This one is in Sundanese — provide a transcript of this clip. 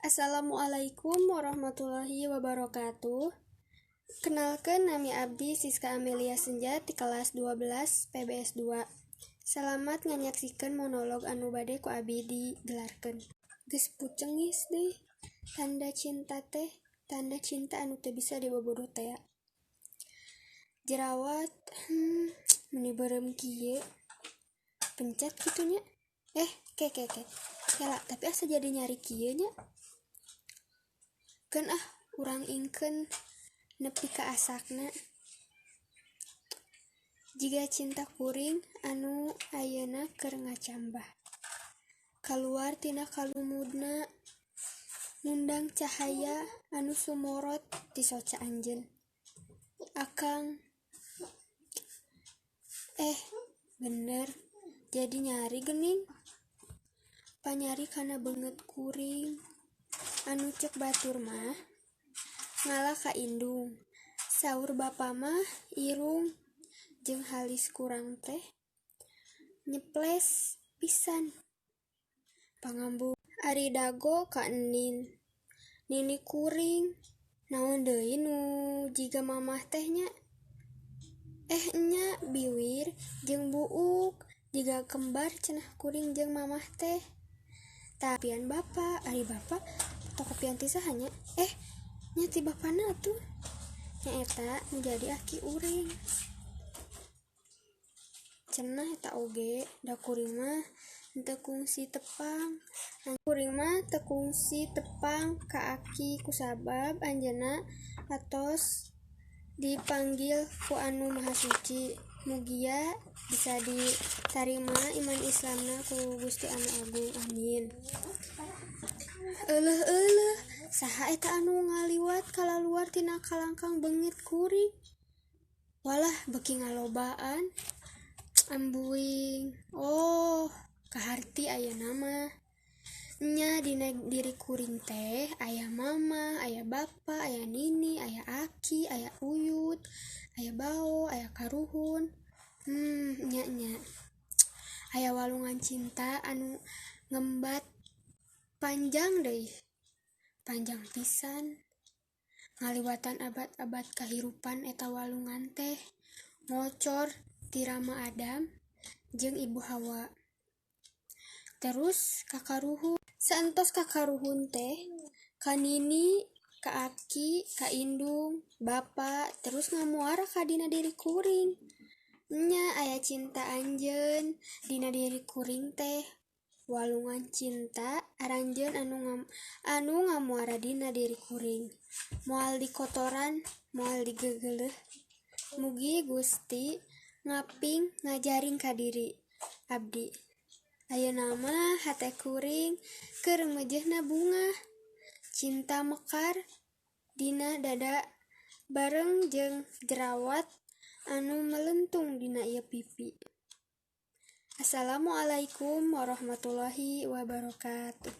Assalamualaikum warahmatullahi wabarakatuh. Kenalkeun, nami abdi Siska Amelia Senja ti kelas 12 PBS 2. Salamat nganyaksikeun monolog anu bade ku abi digelarkeun. Geus pucengis deui tanda cinta teh, tanda cinta anu teu bisa dibobodoh tea. Jerawat, meuni beureum kieu. Pencet kitu nya. Eh, ke ke ke. Kela, tapi asa jadi nyari kieu nya. Keun ah, urang ingkeun nepi ka asakna. Jiga cinta kuring anu ayeuna keur ngacambah. Kaluar tina kalumudna, ngundang cahaya anu sumorot ti soca anjeun. Akang, eh, bener, jadi nyari geuning. Panyari kana beungeut kuring anu ceuk batur mah ngala ka indung. Saur bapa mah irung jeung halis kurang teh nyeples pisan. Pangambung ari dago ka enin. Nini kuring, naon deui nu jiga mamah teh nya? Eh, enya, biwir jeung buuk jiga kembar cenah kuring jeung mamah teh. Tapian bapa, ari bapa fotokopian ti saha nya? Eh, nya ti bapana atuh. Nyaeta nu jadi aki uring. Cenah eta oge, da kuring mah henteu kungsi tepang. Kuring mah teu kungsi tepang ka aki kusabab anjeunna atos dipanggil ku Anu Maha Suci. Mugia bisa ditarima iman Islamna ku Gusti Anu Agung. Amin. Euleuh euleuh, saha eta anu ngaliwat kalaluar tina kalangkang beungit kuring? Walah, beuki ngalobaan. Ambuing. Oh, kaharti ayeuna mah. Nya, dina diri kuring teh aya mama, aya bapa, aya nini, aya aki, aya uyut, aya bao, aya karuhun. Nya nya. Aya walungan cinta anu ngembat panjang deui. Panjang pisan. Ngaliwatan abad-abad kahirupan eta walungan teh ngocor ti Rama Adam jeung Ibu Hawa. Terus ka karuhun. Saentos ka karuhun teh ka nini, ka aki, ka indung, bapa, terus ngamuara ka dina diri kuring. Nya, aya cinta anjeun dina diri kuring teh. Walungan cinta aranjeun anu ngamuara dina diri kuring. Moal dikotoran, moal digegeleuh. Mugi Gusti ngaping ngajaring ka diri abdi. Ayeuna mah hate kuring keur meujeuhna bungah. Cinta mekar dina dada bareng jeung jerawat anu melentung dina ieu pipi. Assalamualaikum warahmatullahi wabarakatuh.